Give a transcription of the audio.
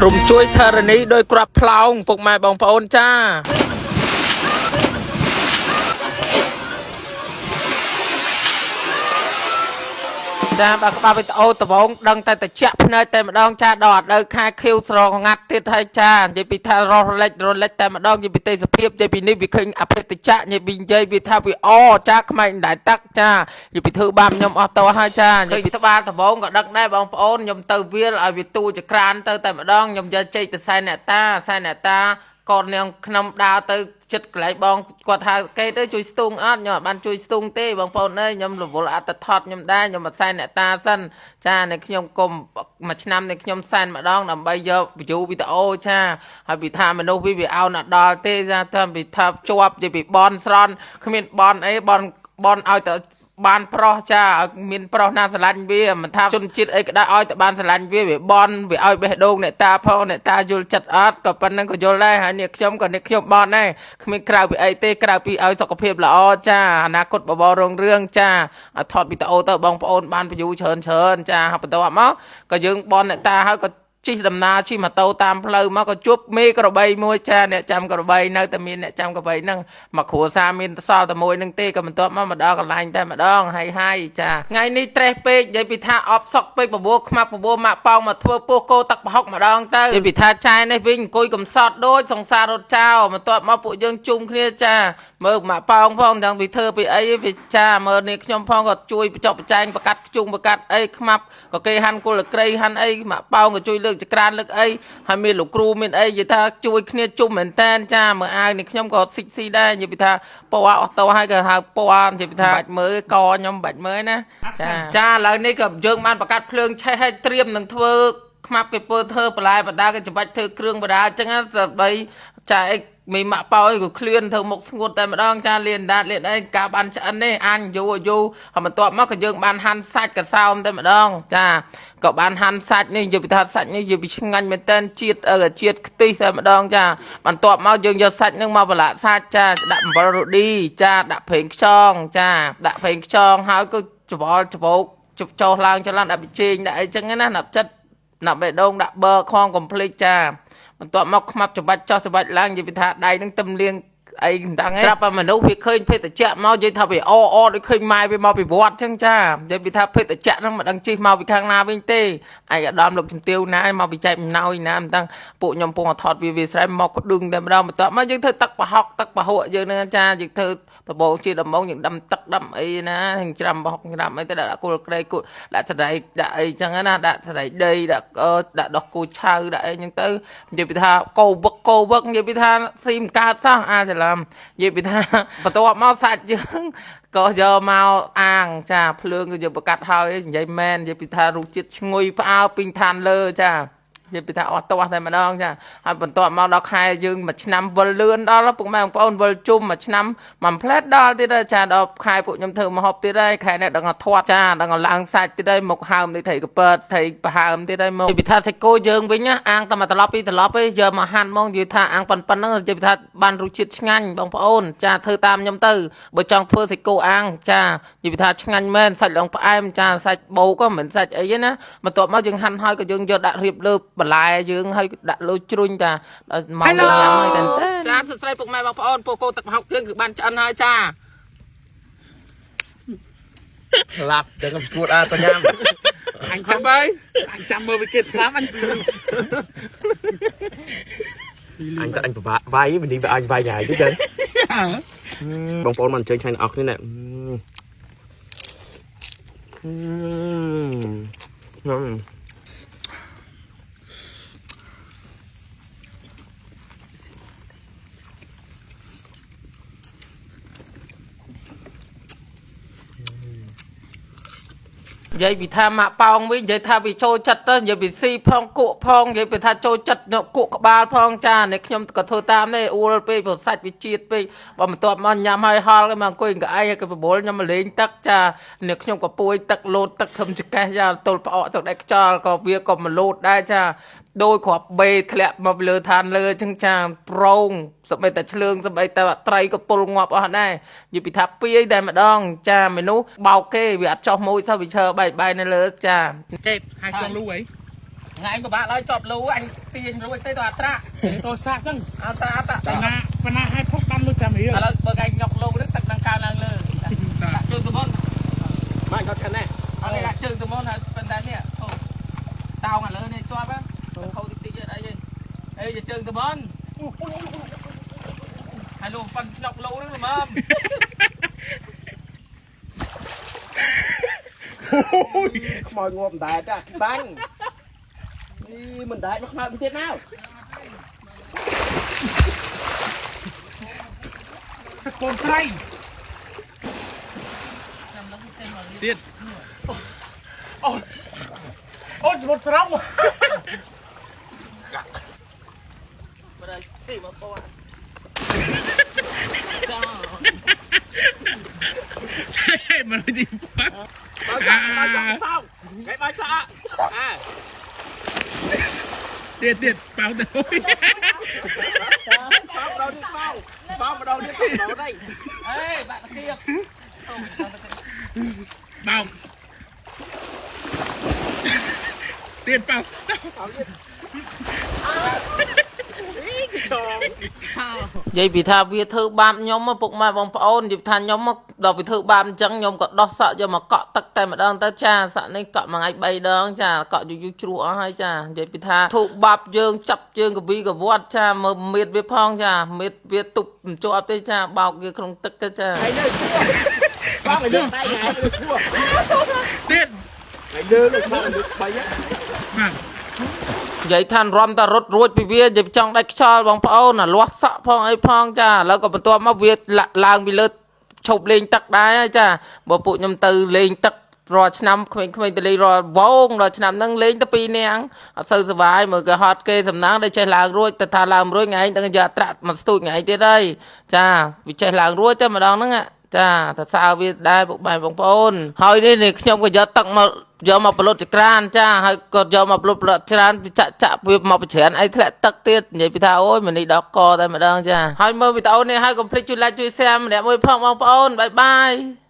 រំជួយធរណីដោយគ្រាប់ផ្លោងពុកម៉ែបងប្អូនចា ចាបើក្បាលវីដេអូដំបងដឹងតែតិចភ្នែកតែម្ដងចាដល់អត់ដល់ខែខៀវស្រងាត់ទៀតហើយចានិយាយពីថារស់លិចរលិចតែម្ដងនិយាយពីទេសភាពនិយាយពីនេះវាឃើញអភិតចៈនិយាយពីនិយាយវាថាវាអចាខ្មែងដែរទឹកចានិយាយពីធ្វើបាបខ្ញុំអស់តហើយចានិយាយពីក្បាលដំបងក៏ដឹកដែរបងប្អូនខ្ញុំទៅវាលឲ្យវាទូចក្រានទៅតែម្ដងខ្ញុំយកជ័យទៅសែនអ្នកតាសែនអ្នកតាកូននាងខ្ញុំដើរទៅចិត្តកន្លែងបងគាត់ថាគេទៅជួយស្ទូងអត់ខ្ញុំអត់បានជួយស្ទូងទេបងប្អូនអើយខ្ញុំរវល់អត្តថតខ្ញុំដែរខ្ញុំមកសែនអ្នកតាសិនចានៅខ្ញុំគុំមួយឆ្នាំនៅខ្ញុំសែនម្ដងដើម្បីយក view វីដេអូចាហើយពីថាមនុស្សវាវាអោនអត់ដល់ទេចាថាពីថាជាប់និយាយពីបនស្រន់គ្មានបនអីបនបនឲ្យតែបានប្រុសចាឲ្យមានប្រុសណាស្រឡាញ់វាមិនថាជនជាតិអីក៏ដោយឲ្យតែបានស្រឡាញ់វាវាបនវាឲ្យបេះដូងអ្នកតាផងអ្នកតាយល់ចិត្តអត់ក៏ប៉ុណ្្នឹងក៏យល់ដែរហើយនេះខ្ញុំក៏នេះខ្ញុំបនដែរគ្មានក្រៅពីអីទេក្រៅពីឲ្យសុខភាពល្អចាអនាគតបបររុងរឿងចាឲ្យថតវីដេអូទៅបងប្អូនបាន view ច្រើនច្រើនចាហើយបន្ទាប់មកក៏យើងបនអ្នកតាហើយក៏ជិះដំណើរជិះម៉ូតូតាមផ្លូវមកក៏ជួបមេក្របីមួយចាអ្នកចាំក្របីនៅតែមានអ្នកចាំក្របីហ្នឹងមកគ្រួសារមានសល់តែមួយហ្នឹងទេក៏បន្ទាប់មកមកដល់កន្លែងតែម្ដងហើយហើយចាថ្ងៃនេះត្រេះពេកនិយាយពីថាអបសក់ពេកបបួលខ្មាប់បបួលម៉ាក់ប៉ោងមកធ្វើពោះគោទឹកប្រហុកម្ដងទៅនិយាយពីថាចែនេះវិញអង្គុយកំសត់ដូចសង្សាររត់ចោលបន្ទាប់មកពួកយើងជុំគ្នាចាមើលម៉ាក់ប៉ោងផងទាំងពីធ្វើពីអីពីចាមើលនេះខ្ញុំផងក៏ជួយបញ្ចុះបញ្ចែងប្រកាត់ខ្ជុងប្រកាត់អីខ្មាប់ក៏គេហាន់គល់ក្រៃហាន់អីម៉ាក់ប៉ោងក៏ជួយលើកចក្រានលើកអីហើយមានលោកគ្រូមានអីនិយាយថាជួយគ្នាជុំមែនតែនចាមើលអាវនេះខ្ញុំក៏ស៊ីកស៊ីដែរនិយាយពីថាពណ៌អស់តោហើយក៏ហៅពណ៌និយាយពីថាបាច់មើលកខ្ញុំបាច់មើលណាចាចាឥឡូវនេះក៏យើងបានប្រកាសភ្លើងឆេះឲ្យត្រៀមនឹងធ្វើខ្មាប់គេពើធ្វើបន្លែបដាគេច្បាច់ធ្វើគ្រឿងបដាអញ្ចឹងណាដើម្បីចាអីមីម៉ាក់ប៉ោយក៏ឃ្លានធ្វើមុខស្ងួតតែម្ដងចាលៀនដាតលៀនអីការបានឆ្អិននេះអាញយូរយូរហើយបន្ទាប់មកក៏យើងបានហាន់សាច់កសោមតែម្ដងចាក៏បានហាន់សាច់នេះនិយាយពីថាសាច់នេះនិយាយពីឆ្ងាញ់មែនតើជាតិអឺជាតិខ្ទិះតែម្ដងចាបន្ទាប់មកយើងយកសាច់នឹងមកប្រឡាក់សាច់ចាដាក់អំបិលរ៉ូឌីចាដាក់ប្រេងខ្យងចាដាក់ប្រេងខ្យងហើយក៏ច្បល់ច្បោកជប់ចោះឡើងចោះឡើងដាក់ប៊ីចេងដាក់អីចឹងណាណាប់ចិត្តណាប់បេះដូងដាក់ប័រខងកុំភ្លេចចាបន្ទាប់មកខ្មាប់ច្បាច់ចោះច្បាច់ឡើងនិយាយពីថាដៃនឹងទឹមលៀងអីមិនដឹងទេប្រាប់តែមនុស្សវាឃើញភេទជ្ជៈមកនិយាយថាវាអអដូចឃើញម៉ែវាមកពីវត្តចឹងចានិយាយពីថាភេទជ្ជៈហ្នឹងមិនដឹងជិះមកពីខាងណាវិញទេឯកឧត្តមលោកជំទាវណាមកពីចែកអំណោយណាមិនដឹងពួកខ្ញុំពងថតវាវាស្រែមកក្តឹងតែម្ដងបន្ទាប់មកយើងធ្វើទឹកប្រហុកទឹកប្រហុកយើងហ្នឹងចាយើងធ្វើដបងជាដំបងយើងដាំទឹកដាំអីណាច្រាំប្រហុកច្រាំអីទៅដាក់គល់ក្រៃគល់ដាក់សណ្តែកដាក់អីចឹងណាដាក់សណ្តែកដីដាក់ដាក់ដោះគោឆៅដាក់អីចឹងទៅនិយាយពីថាកោវឹកកោវឹកនិយាយពីថាស៊ីមិនកើតសោះអាចច្រឡំនិយាយពីថាបន្ទាប់មកសាច់យើងក៏យកមកអាងចាភ្លើងក៏យើងប្រកាត់ហើយនិយាយមែននិយាយពីថារសជាតិឈ្ងុយផ្អើពីងឋានលើចានិយាយពីថាអស់ទាស់តែម្ដងចាហើយបន្ទាប់មកដល់ខែយើងមួយឆ្នាំវិលលឿនដល់ពុកម៉ែបងប្អូនវិលជុំមួយឆ្នាំមួយផ្លែតដល់ទៀតហើយចាដល់ខែពួកខ្ញុំធ្វើម្ហូបទៀតហើយខែនេះដល់ធាត់ចាដល់ឡើងសាច់ទៀតហើយមកហើមនេះត្រីកពើត្រីប្រហើមទៀតហើយមកនិយាយពីថាសាច់គោយើងវិញណាអាងតែមួយត្រឡប់ពីរត្រឡប់ទេយកមកហាន់ហ្មងនិយាយថាអាងប៉ុណ្ណឹងនិយាយពីថាបានរសជាតិឆ្ងាញ់បងប្អូនចាធ្វើតាមខ្ញុំទៅបើចង់ធ្វើសាច់គោអាងចានិយាយពីថាឆ្ងាញ់មែនសាច់ឡងផ្អែមចាសាច់បោកមិនសាច់អីទេណាបន្ទាប់មកយើងហាន់ហើយក៏យើងយកដាក់រៀបលើបន្លែយើងហើយដាក់លើជ្រុញចាដល់មកយើងញ៉ាំហើយតែចាសួស្តីពុកម៉ែបងប្អូនពូកូទឹកប្រហុកយើងគឺបានឆ្អិនហើយចា ឡាប់ចឹងខ្ញុំឈួតអើទៅញ៉ាំ អញចាំ ហើយ អញចាំមើលវិគេស្លាប់អញ អញទៅអញពិបាកវាយមិននេះវាអញវាយថ្ងៃទេចឹងបងប្អូនមកអញ្ជើញឆ្ងាញ់អស់គ្នាណែអឺ និយាយពីថាម៉ាក់ប៉ោងវិញនិយាយថាវាចូលចិត្តទៅនិយាយពីស៊ីផងគក់ផងនិយាយពីថាចូលចិត្តគក់ក្បាលផងចានេះខ្ញុំក៏ធ្វើតាមនេះអួលពេកព្រោះសាច់វាជាតិពេកបើបន្ទាប់មកញ៉ាំហើយហល់គេមកអង្គុយកៅអីហើយគេប្រមូលខ្ញុំមកលេងទឹកចានេះខ្ញុំក៏ពួយទឹកលោតទឹកធំចកេះចាទល់ផ្អកទឹកដែកខ្យល់ក៏វាក៏មកលោតដែរចាដោយគ្រាប់បេធ្លាក់មកលើឋានលើចឹងចាប្រងសម្បីតែឆ្លើងសម្បីតែត្រីក៏ពុលងាប់អស់ដែរនិយាយពីថាពាយតែម្ដងចាមនុស្សបោកគេវាអត់ចោះមួយសោះវាឈើបែកបែកនៅលើចា គេហើយសងលូអី ថ្ងៃពិបាកឡើយជាប់លូអញទាញរួចទេទៅអត្រា ទៅសាកហ្នឹង អត្រាអត្រា បណ្ណាបណ្ណាឲ្យភពបានលុយចាំរៀល ឥឡូវបើថ្ងៃញុកលូហ្នឹងទឹកនឹងកើនឡើងលើដាក់ជើងទៅមុន មកគាត់ខាងនេះ អត់ទេដាក់ជើងទៅមុនហើយប៉ុន្តែនេះអូតោងឥឡូវនេះជាប់ហ្នឹងខូចតិចតិចអីទេអេជើងទៅមុនហើយលូប៉ុនញុកលូហ្នឹងល្មម ខ្មោចងាប់មិនដែរទេអាបាញ់នេះមិនដែរមកខ្មោចទៀតមក សកូនត្រីទៀតអូអូសមុទ្រត្រង់ បើដល់ទីមកពណ៌ មិនទី បើសាក់បើសាក់បោកគេបើសាក់អើ ទៀតទៀតប៉ៅទៅ បោកម្ដងទៀតបោបោកម្ដងទៀតបោកម្ដងដែរ អេបាក់តាគៀប បោកទៀតប៉ៅ និយាយពីថាវាធ្វើបាបខ្ញុំពុកម៉ែបងប្អូននិយាយថាខ្ញុំដល់វាធ្វើបាបអញ្ចឹងខ្ញុំក៏ដោះសក់យកមកកក់ទឹកតែម្ដងទៅចាសក់នេះកក់មួយថ្ងៃ3ដងចាកក់យូរយូរជ្រោះអស់ហើយចានិយាយពីថាធ្វើបាបយើងចាប់ជើងកវីកវត្តចាមើលមៀតវាផងចាមៀតវាទប់មិនជាប់ទេចាបោកវាក្នុងទឹកទៅចា ហើយនៅគួបោកឲ្យលើដៃហែលើគួ ទៀត ហើយលើលើបោកឲ្យលើ3 បាទ និយាយថារំតែរត់រួចពីវានិយាយចង់ដាច់ខ្យល់បងប្អូនអាលាស់សក់ផងអីផងចាឥឡូវក៏បន្ទាប់មកវាឡើងពីលើឈប់លេងទឹកដែរហើយចាបើពួកខ្ញុំទៅលេងទឹករាល់ឆ្នាំក្មេងៗទៅលេងរាល់វងរាល់ឆ្នាំហ្នឹងលេងទៅពីរនាក់អត់សូវសុបាយមើលគេហត់គេសំណាងដែលចេះឡើងរួចតែថាឡើងរួចថ្ងៃដឹងយកត្រាក់មកស្ទូចថ្ងៃទៀតហើយចាវាចេះឡើងរួចតែម្ដងហ្នឹងចាតសើវាដែរពុកបែបងប្អូនហើយនេះខ្ញុំក៏យកទឹកមកយកមកប្លុតចក្រានចាហើយក៏យកមកប្លុតប្លុតច្រើនចាក់ចាក់វាមកប្រច្រានអីធ្លាក់ទឹកទៀតនិយាយពីថាអូយមនេះដល់កតែម្ដងចាហើយមើលវីដេអូនេះហើយកុំភ្លេចជួយ like ជួយ share ម្នាក់មួយផងបងប្អូនបាយបាយ។